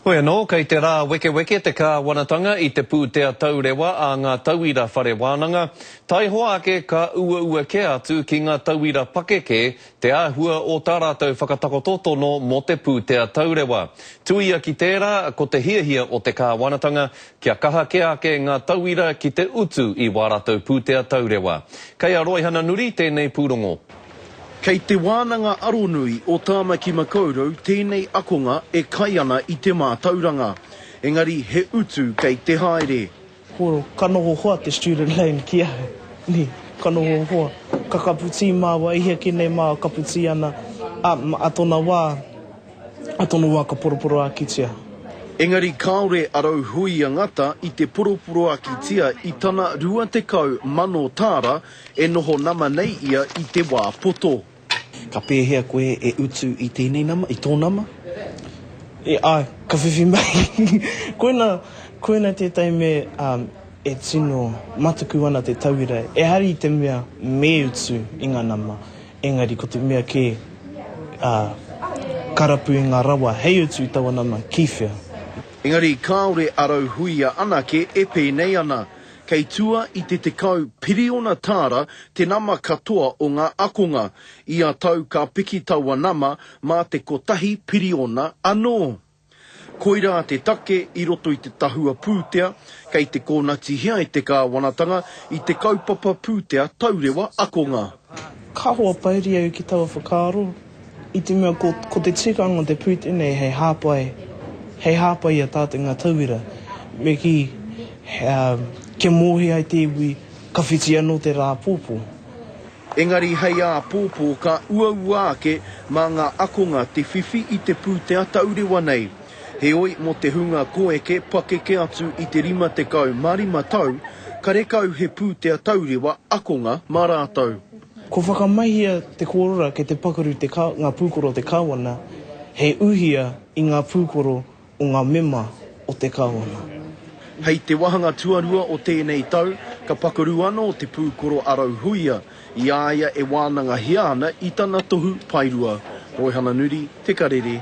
Hoi anō, kei te rāwekeweke te kāwanatanga i te pūtea taurewa a ngā tauira whare wānanga, taihoa ake ka uaua kē atu ki ngā tauira pakeke te āhua o tā rātou whakatakoto tono mō te pūtea taurewa. Tuia ki tērā, ko te hiahia o te kāwanatanga kia kaha kē ake ngā tauira ki te utu i wā rātou pūtea taurewa. Kei a Roihana Nuri tēnei pūrongo. Kei Te Wānanga Aronui o Tāmaki Makaurau tēnei akonga e kai ana i te mātauranga. Engari he utu kei te haere. Ko, ka noho hoa te student loan ki ahau, nē, ka noho hoa. Ka kapu tī māua, i hea kē nei māua kapu tī ana, ā, ā tōna wā, ā tōna wā ka poroporoākitia. Engari kāore a Rauhuia Ngata i te poroporoakitia i tana 20,000 tāra E noho nama nei ia i te wā poto. Ka pēhea koe e utu i tēnei nama, i tō nama? E, āe, ka whiwhi mai. Koina, koina tētahi mea e tino mataku ana te tauira, ehara i te mea me utu i ngā nama, engari ko te mea kē, ā, ka rapu i ngā rawa hei utu i taua nama ki whea. Engari kāore a Rauhuia anake e pēnei ana. Kei tua i te 10 piriona tāra te nama katoa o ngā akonga. Ia tau ka piki taua nama mā te kotahi piriona anō. Koirā te take i roto i te tahua pūtea kei te kōnatihia e te kāwanatanga i te kaupapa pūtea taurewa akonga. Ka hoapairi au ki taua whakaaro. I te mea ko, ko te tikanga o te pūtea nei hei hāpai, hei hāpai i a tātou ngā tauira, me kī, kia mōhio ai te iwi ka whiti anō te rā āpōpō. Engari hei āpōpō ka uaua ake mā ngā akonga te whiwhi i te pūtea taurewa nei. Heoi, mō te hunga koeke pakeke atu i te 55 tau, karekau he pūtea taurewa akonga mā rātou. Kua whakamahia te kōrora kei te pakaru te ngā pūkoro o te Kāwana hei uhia i ngā pūkoro o ngā mema o te Kāwana. Hei te wahanga tuarua o tēnei tau, ka pakaru anō te pūkoro a Rauhuia, i a ia e wānangahia ana i tana tohu paerua. Roihana Nuri, Te Karere.